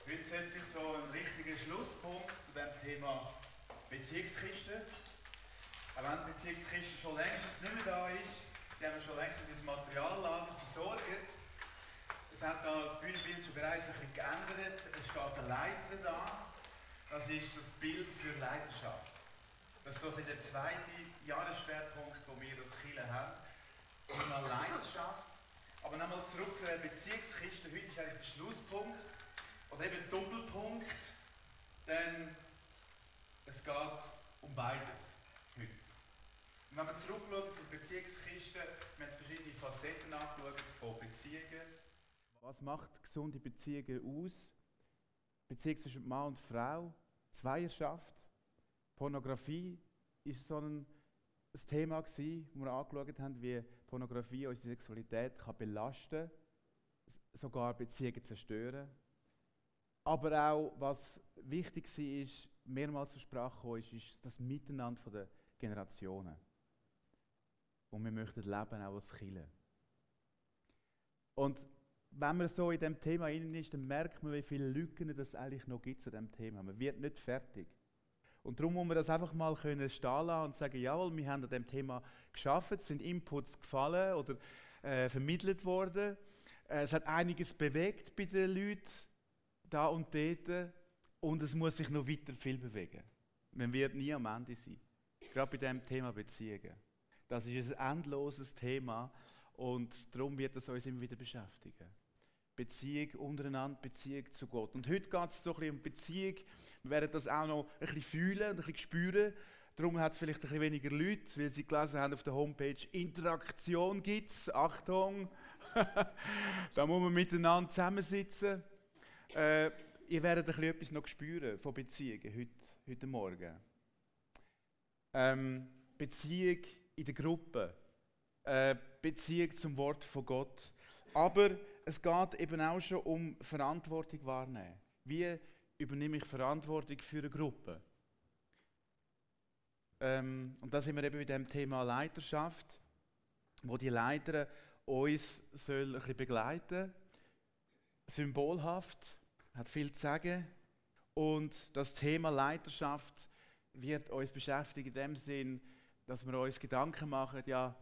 Heute setzt sich so ein richtiger Schlusspunkt zu dem Thema Beziehungskiste. Auch wenn die Beziehungskiste schon längst nicht mehr da ist, die haben wir schon längst das Materiallager versorgt. Es hat da das Bühnenbild schon bereits ein bisschen geändert. Es steht ein Leiter da. Das ist das Bild für Leiterschaft. Das ist so ein bisschen der zweite Jahresschwerpunkt, den wir als Kirche haben. Thema Leiterschaft. Aber nochmal zurück zu der Beziehungskiste. Heute ist eigentlich der Schlusspunkt. Oder eben Doppelpunkt. Denn es geht um beides heute. Und wenn wir zurückschauen zur Beziehungskiste, wir haben verschiedene Facetten angeschaut von Beziehungen. Was macht gesunde Beziehungen aus? Beziehung zwischen Mann und Frau, Zweierschaft, Pornografie ist so ein Thema gewesen, wo wir angeschaut haben, wie Pornografie unsere Sexualität kann belasten, sogar Beziehungen zerstören. Aber auch, was wichtig war, ist, mehrmals zur Sprache gekommen ist das Miteinander der Generationen. Und wir möchten leben, auch als Kirche. Und wenn man so in diesem Thema drin ist, dann merkt man, wie viele Lücken es eigentlich noch gibt zu diesem Thema. Man wird nicht fertig. Und darum muss man das einfach mal stehen lassen und sagen, jawohl, wir haben an diesem Thema gearbeitet, sind Inputs gefallen oder vermittelt worden. Es hat einiges bewegt bei den Leuten, da und dort. Und es muss sich noch weiter viel bewegen. Man wird nie am Ende sein. Gerade bei diesem Thema Beziehungen. Das ist ein endloses Thema und darum wird es uns immer wieder beschäftigen. Beziehung untereinander, Beziehung zu Gott. Und heute geht es so ein bisschen um Beziehung. Wir werden das auch noch ein bisschen fühlen und ein bisschen spüren. Darum hat es vielleicht ein bisschen weniger Leute, weil sie gelesen haben auf der Homepage, Interaktion gibt es. Achtung! Da muss man miteinander zusammensitzen. Ihr werdet ein bisschen etwas noch spüren von Beziehungen heute Morgen. Beziehung in der Gruppe. Beziehung zum Wort von Gott. Aber es geht eben auch schon um Verantwortung wahrnehmen. Wie übernehme ich Verantwortung für eine Gruppe? Und da sind wir eben bei dem Thema Leiterschaft, wo die Leiter uns ein bisschen begleiten sollen. Symbolhaft, hat viel zu sagen. Und das Thema Leiterschaft wird uns beschäftigen in dem Sinn, dass wir uns Gedanken machen, ja,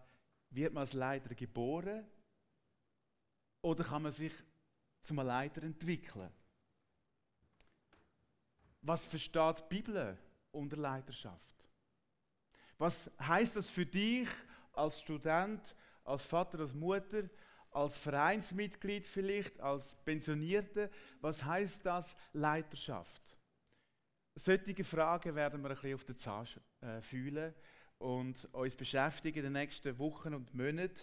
wird man als Leiter geboren? Oder kann man sich zum Leiter entwickeln? Was versteht die Bibel unter Leiterschaft? Was heißt das für dich als Student, als Vater, als Mutter, als Vereinsmitglied vielleicht, als Pensionierter? Was heißt das Leiterschaft? Solche Fragen werden wir ein bisschen auf den Zahn fühlen und uns beschäftigen in den nächsten Wochen und Monaten,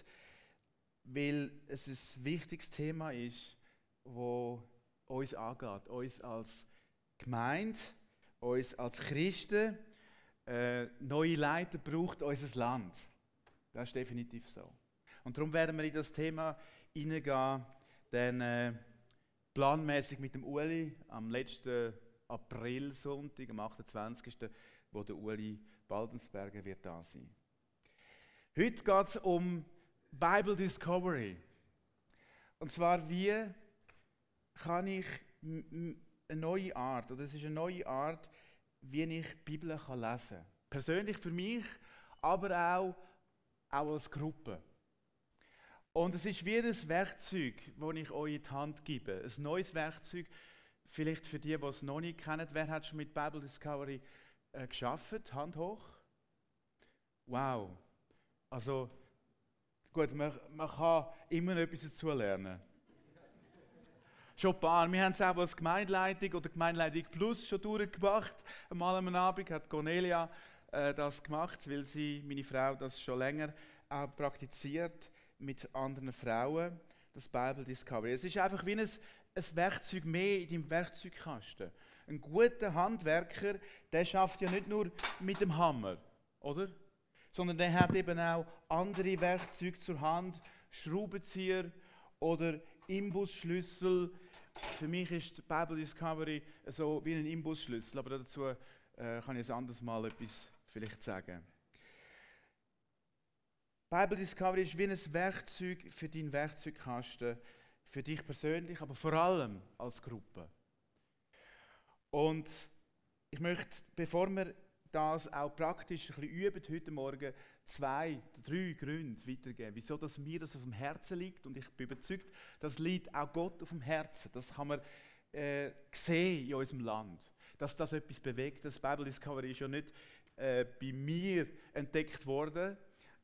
weil es ein wichtiges Thema ist, das uns angeht, uns als Gemeinde, uns als Christen. Neue Leiter braucht unser Land. Das ist definitiv so. Und darum werden wir in das Thema hineingehen, dann planmäßig mit dem Uli am letzten Aprilsonntag, am 28., wo der Uli Baldensberger wird da sein. Heute geht es um Bible Discovery. Und zwar, wie kann ich eine neue Art, oder es ist eine neue Art, wie ich die Bibel lesen kann. Persönlich für mich, aber auch als Gruppe. Und es ist wie ein Werkzeug, das ich euch in die Hand gebe. Ein neues Werkzeug, vielleicht für die, die es noch nicht kennen. Wer hat schon mit Bible Discovery gearbeitet? Hand hoch. Wow. Also, gut, man kann immer noch etwas dazulernen. Schon ein paar. Wir haben es auch als Gemeindeleitung oder Gemeindeleitung Plus schon durchgemacht. Einmal am Abend hat Cornelia das gemacht, weil meine Frau das schon länger auch praktiziert mit anderen Frauen, das Bible Discovery. Es ist einfach wie ein Werkzeug mehr in deinem Werkzeugkasten. Ein guter Handwerker, der schafft ja nicht nur mit dem Hammer, oder? Sondern der hat eben auch andere Werkzeuge zur Hand, Schraubenzieher oder Imbusschlüssel. Für mich ist die Bible Discovery so wie ein Imbusschlüssel, aber dazu kann ich ein anderes Mal etwas vielleicht sagen. Bible Discovery ist wie ein Werkzeug für deinen Werkzeugkasten, für dich persönlich, aber vor allem als Gruppe. Und ich möchte, bevor wir das auch praktisch ein bisschen üben, heute Morgen 2, 3 Gründe weitergeben, wieso das mir das auf dem Herzen liegt. Und ich bin überzeugt, das liegt auch Gott auf dem Herzen. Das kann man sehen in unserem Land, dass das etwas bewegt. Das Bible Discovery ist ja nicht bei mir entdeckt worden.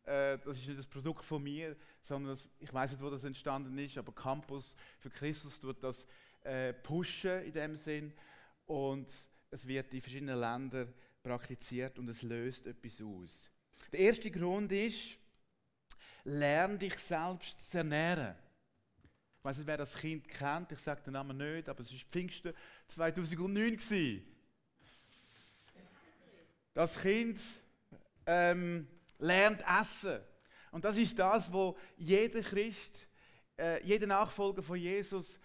Das ist nicht das Produkt von mir, sondern ich weiß nicht, wo das entstanden ist, aber Campus für Christus tut das pushen in dem Sinn. Und es wird in verschiedenen Ländern praktiziert und es löst etwas aus. Der erste Grund ist, lerne dich selbst zu ernähren. Ich weiss nicht, wer das Kind kennt, ich sage den Namen nicht, aber es war Pfingsten 2009 gewesen. Das Kind lernt essen. Und das ist das, wo jeder Christ, jeder Nachfolger von Jesus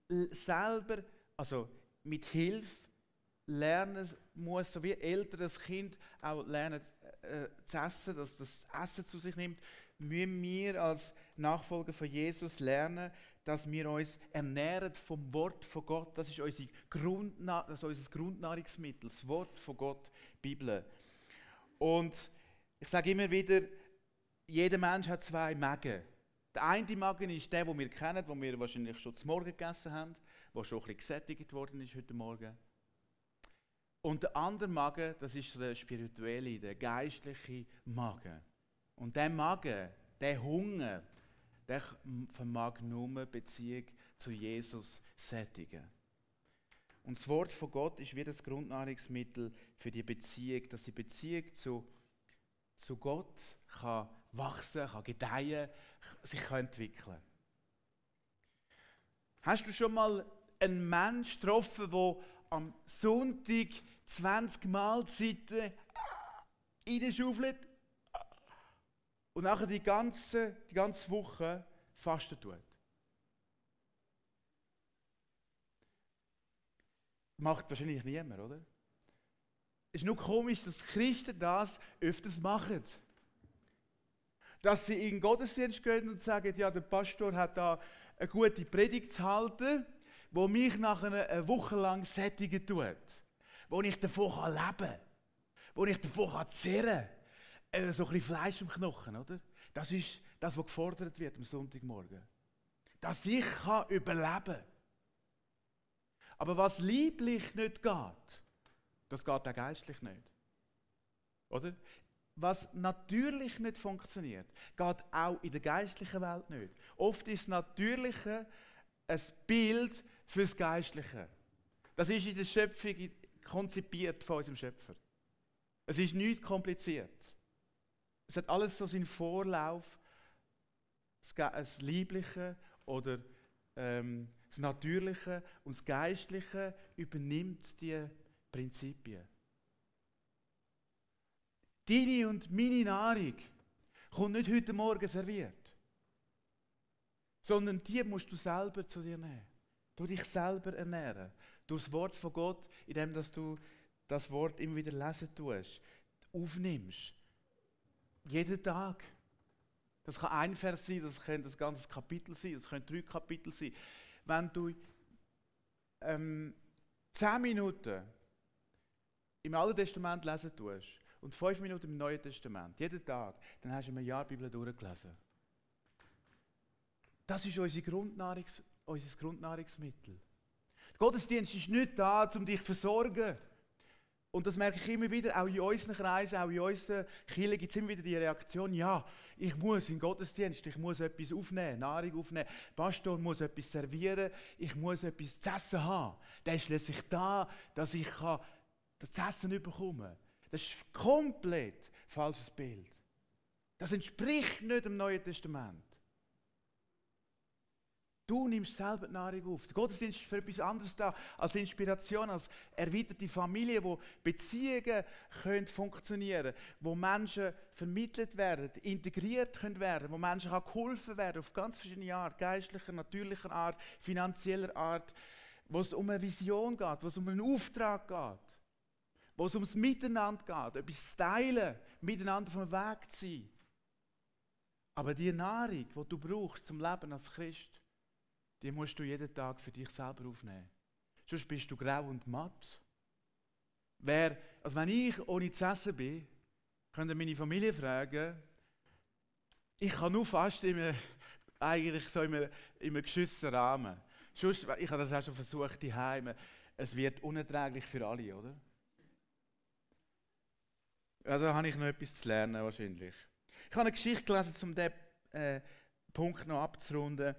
selber, also mit Hilfe, lernen muss, so wie Eltern das Kind auch lernen zu essen, dass das Essen zu sich nimmt, müssen wir als Nachfolger von Jesus lernen, dass wir uns ernähren vom Wort von Gott. Das ist unser Grundnahrungsmittel, das Wort von Gott, die Bibel. Und ich sage immer wieder, jeder Mensch hat 2 Magen. Der eine Magen ist der, den wir kennen, den wir wahrscheinlich schon zum Morgen gegessen haben, der schon ein bisschen gesättigt worden ist heute Morgen. Und der andere Magen, das ist der spirituelle, der geistliche Magen. Und der Magen, der Hunger, der vermag nur Beziehung zu Jesus sättigen. Und das Wort von Gott ist wie das Grundnahrungsmittel für die Beziehung, dass die Beziehung zu Gott kann wachsen, kann gedeihen, sich kann entwickeln. Hast du schon mal einen Menschen getroffen, der am Sonntag 20 Mahlzeiten reinschaufelt und nachher die ganze Woche fasten tut? Macht wahrscheinlich niemand, oder? Es ist nur komisch, dass Christen das öfters machen. Dass sie in den Gottesdienst gehen und sagen, ja, der Pastor hat da eine gute Predigt zu halten, wo mich nachher eine Woche lang sättigen tut, wo ich davon leben kann, wo ich davon zehren kann. So ein bisschen Fleisch im Knochen, oder? Das ist das, was gefordert wird am Sonntagmorgen. Dass ich überleben kann. Aber was lieblich nicht geht, das geht auch geistlich nicht. Oder? Was natürlich nicht funktioniert, geht auch in der geistlichen Welt nicht. Oft ist das Natürliche ein Bild für das Geistliche. Das ist in der Schöpfung konzipiert von unserem Schöpfer. Es ist nichts kompliziert. Es hat alles so seinen Vorlauf, das Liebliche oder das Natürliche und das Geistliche übernimmt die Prinzipien. Deine und meine Nahrung kommt nicht heute Morgen serviert, sondern die musst du selber zu dir nehmen. Du dich selber ernähren. Durch das Wort von Gott, indem dass du das Wort immer wieder lesen tust, aufnimmst. Jeden Tag. Das kann ein Vers sein, das kann das ganze Kapitel sein, das können 3 Kapitel sein. Wenn du 10 Minuten im Alten Testament lesen tust und 5 Minuten im Neuen Testament, jeden Tag, dann hast du in einem Jahr die Bibel durchgelesen. Das ist unser Grundnahrungsmittel. Der Gottesdienst ist nicht da, um dich zu versorgen. Und das merke ich immer wieder, auch in unseren Kreisen, auch in unseren Kirchen gibt es immer wieder die Reaktion, ja, ich muss in den Gottesdienst, ich muss etwas aufnehmen, Nahrung aufnehmen, der Pastor muss etwas servieren, ich muss etwas zu essen haben. Der ist schließlich da, dass ich das Essen bekomme. Das ist ein komplett falsches Bild. Das entspricht nicht dem Neuen Testament. Du nimmst selber die Nahrung auf. Der Gottesdienst ist für etwas anderes da, als Inspiration, als erweiterte Familie, wo Beziehungen können funktionieren, wo Menschen vermittelt werden, integriert können werden, wo Menschen geholfen werden auf ganz verschiedene Art, geistlicher, natürlicher Art, finanzieller Art, wo es um eine Vision geht, wo es um einen Auftrag geht, wo es ums Miteinander geht, etwas zu teilen, miteinander auf dem Weg zu sein. Aber die Nahrung, die du brauchst zum Leben als Christ, die musst du jeden Tag für dich selber aufnehmen. Sonst bist du grau und matt. Also wenn ich ohne zu essen bin, könnt ihr meine Familie fragen, ich kann nur fast eigentlich so in einem geschützten Rahmen. Sonst, ich habe das auch schon versucht, daheim. Es wird unerträglich für alle, oder? Also da habe ich noch etwas zu lernen wahrscheinlich. Ich habe eine Geschichte gelesen, um diesen Punkt noch abzurunden.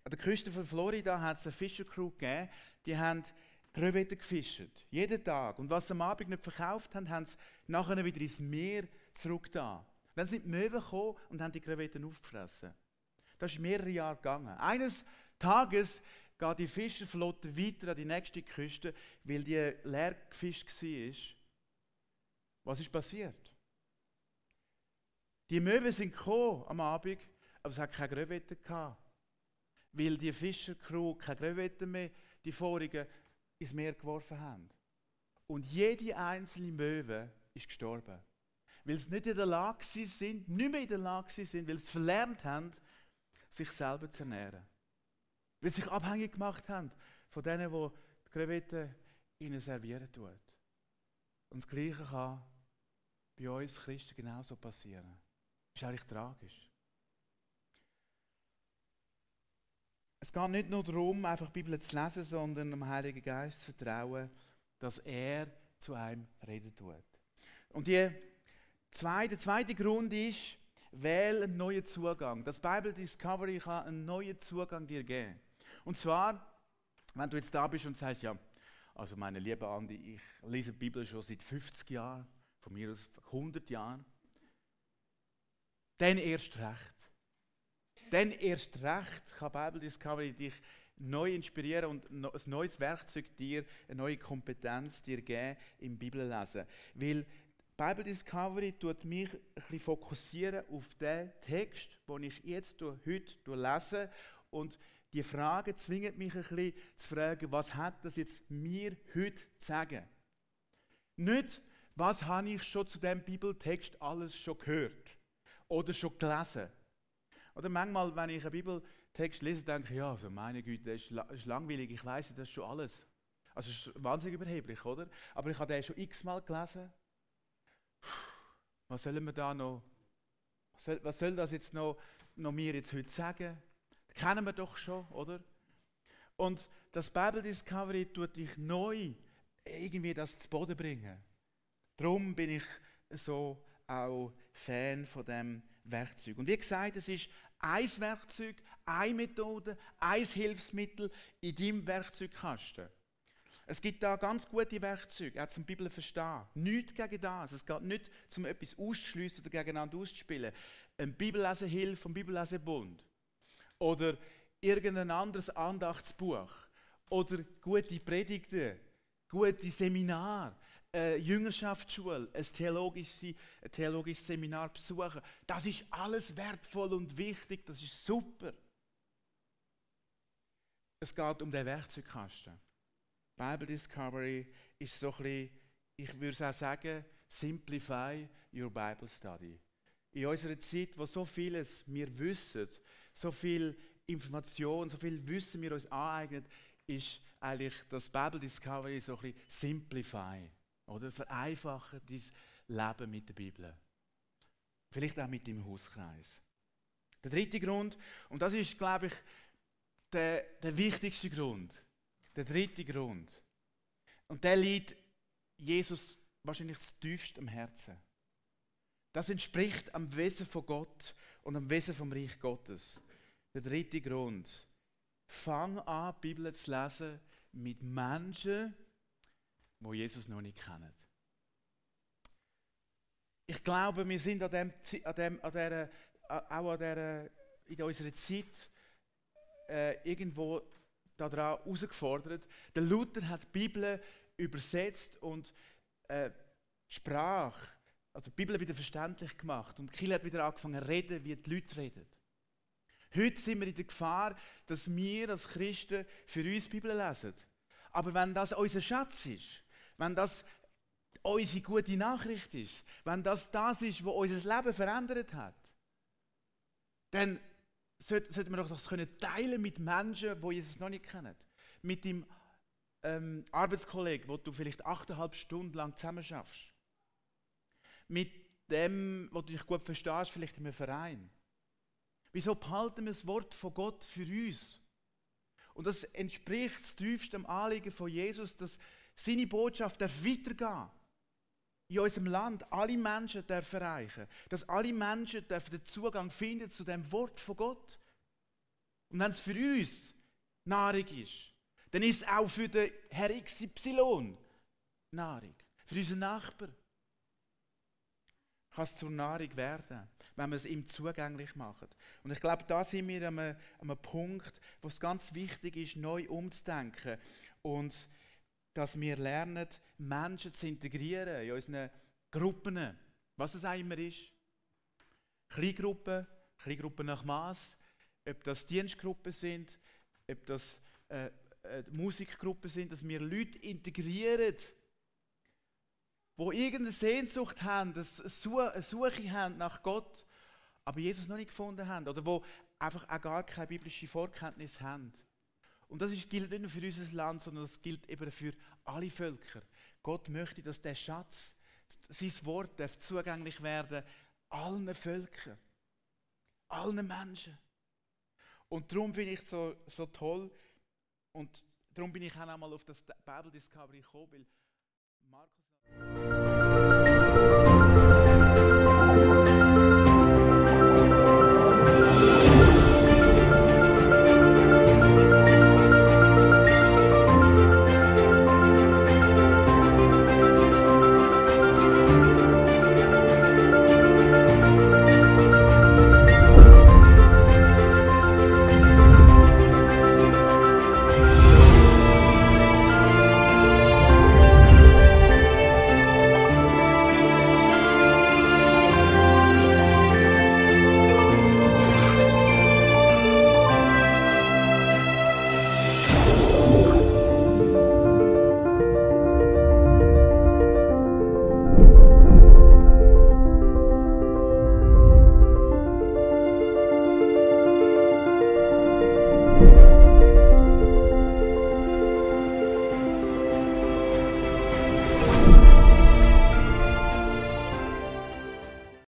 An der Küste von Florida hat es eine Fischercrew gegeben, die haben Krevetten gefischt. Jeden Tag. Und was sie am Abend nicht verkauft haben, haben sie nachher wieder ins Meer zurückgetan. Dann sind die Möwen gekommen und haben die Krevetten aufgefressen. Das ist mehrere Jahre gegangen. Eines Tages geht die Fischerflotte weiter an die nächste Küste, weil die leer gefischt war. Was ist passiert? Die Möwen sind gekommen am Abend, aber es hat keine Krevetten gehabt. Weil die Fischercrew keine Krevetten mehr, die vorigen, ins Meer geworfen haben. Und jede einzelne Möwe ist gestorben. Weil sie nicht in der Lage sind, nicht mehr in der Lage sind, weil sie verlernt haben, sich selber zu ernähren. Weil sie sich abhängig gemacht haben von denen, die die Krevetten ihnen servieren tun. Und das Gleiche kann bei uns Christen genauso passieren. Das ist eigentlich tragisch. Es geht nicht nur darum, einfach die Bibel zu lesen, sondern dem Heiligen Geist zu vertrauen, dass er zu einem reden tut. Und der zweite Grund ist, wähle einen neuen Zugang. Das Bible Discovery kann einen neuen Zugang dir geben. Und zwar, wenn du jetzt da bist und sagst, ja, also meine liebe Andi, ich lese die Bibel schon seit 50 Jahren, von mir aus 100 Jahren, dann erst recht. Dann erst recht kann Bible Discovery dich neu inspirieren und ein neues Werkzeug dir, eine neue Kompetenz dir geben im Bibellesen. Weil Bible Discovery tut mich ein bisschen fokussieren auf den Text, den ich jetzt heute lese. Und die Frage zwingt mich ein bisschen zu fragen, was hat das jetzt mir heute zu sagen? Nicht, was habe ich schon zu diesem Bibeltext alles schon gehört oder schon gelesen. Oder manchmal, wenn ich einen Bibeltext lese, denke ich, ja, also meine Güte, das ist langweilig, ich weiss das schon alles. Also es ist wahnsinnig überheblich, oder? Aber ich habe den schon x-mal gelesen. Was sollen wir da noch, was soll das jetzt noch mir jetzt heute sagen? Das kennen wir doch schon, oder? Und das Bible Discovery tut dich neu irgendwie das zu Boden bringen. Darum bin ich so auch Fan von dem Werkzeug. Und wie gesagt, es ist ein Werkzeug, eine Methode, ein Hilfsmittel in deinem Werkzeugkasten. Es gibt da ganz gute Werkzeuge, auch zum Bibel verstehen. Nichts gegen das. Es geht nicht, um etwas auszuschliessen oder gegeneinander auszuspielen. Ein Bibellesehilfe vom Bibellesebund. Oder irgendein anderes Andachtsbuch. Oder gute Predigten, gute Seminare, eine Jüngerschaftsschule, ein theologisches Seminar besuchen. Das ist alles wertvoll und wichtig, das ist super. Es geht um den Werkzeugkasten. Bible Discovery ist so ein bisschen, ich würde es auch sagen, simplify your Bible study. In unserer Zeit, wo so vieles wir wissen, so viel Information, so viel Wissen wir uns aneignen, ist eigentlich das Bible Discovery so ein bisschen simplify. Oder vereinfachen dein Leben mit der Bibel. Vielleicht auch mit deinem Hauskreis. Der dritte Grund, und das ist, glaube ich, der wichtigste Grund. Der dritte Grund. Und der liegt Jesus wahrscheinlich tiefst am Herzen. Das entspricht am Wesen von Gott und am Wesen vom Reich Gottes. Der dritte Grund. Fang an, die Bibel zu lesen mit Menschen, die Jesus noch nicht kennen. Ich glaube, wir sind in unserer Zeit irgendwo daran herausgefordert. Der Luther hat die Bibel übersetzt und die Sprache, also die Bibel wieder verständlich gemacht. Und Kiel hat wieder angefangen zu reden, wie die Leute reden. Heute sind wir in der Gefahr, dass wir als Christen für uns die Bibel lesen. Aber wenn das unser Schatz ist, wenn das unsere gute Nachricht ist, wenn das ist, was unser Leben verändert hat, dann sollten wir doch das teilen mit Menschen, die Jesus noch nicht kennen. Mit dem Arbeitskollegen, wo du vielleicht 8,5 Stunden lang zusammen schaffst. Mit dem, wo du dich gut verstehst, vielleicht in einem Verein. Wieso behalten wir das Wort von Gott für uns? Und das entspricht das tiefsten Anliegen von Jesus, dass seine Botschaft weitergehen darf. In unserem Land alle Menschen dürfen erreichen. Dass alle Menschen dürfen den Zugang finden zu dem Wort von Gott. Und wenn es für uns Nahrung ist, dann ist es auch für den Herr XY Nahrung. Für unseren Nachbarn kann es zur Nahrung werden, wenn wir es ihm zugänglich machen. Und ich glaube, da sind wir an einem Punkt, wo es ganz wichtig ist, neu umzudenken. Und dass wir lernen, Menschen zu integrieren in unseren Gruppen, was es auch immer ist. Kleingruppen nach Maß, ob das Dienstgruppen sind, ob das Musikgruppen sind, dass wir Leute integrieren, die irgendeine Sehnsucht haben, eine Suche haben nach Gott, aber Jesus noch nicht gefunden haben oder die einfach auch gar keine biblische Vorkenntnis haben. Und das gilt nicht nur für unser Land, sondern das gilt eben für alle Völker. Gott möchte, dass der Schatz, sein Wort darf zugänglich werden allen Völkern, allen Menschen. Und darum finde ich es so toll und darum bin ich auch einmal auf das Bible Discovery gekommen, weil Markus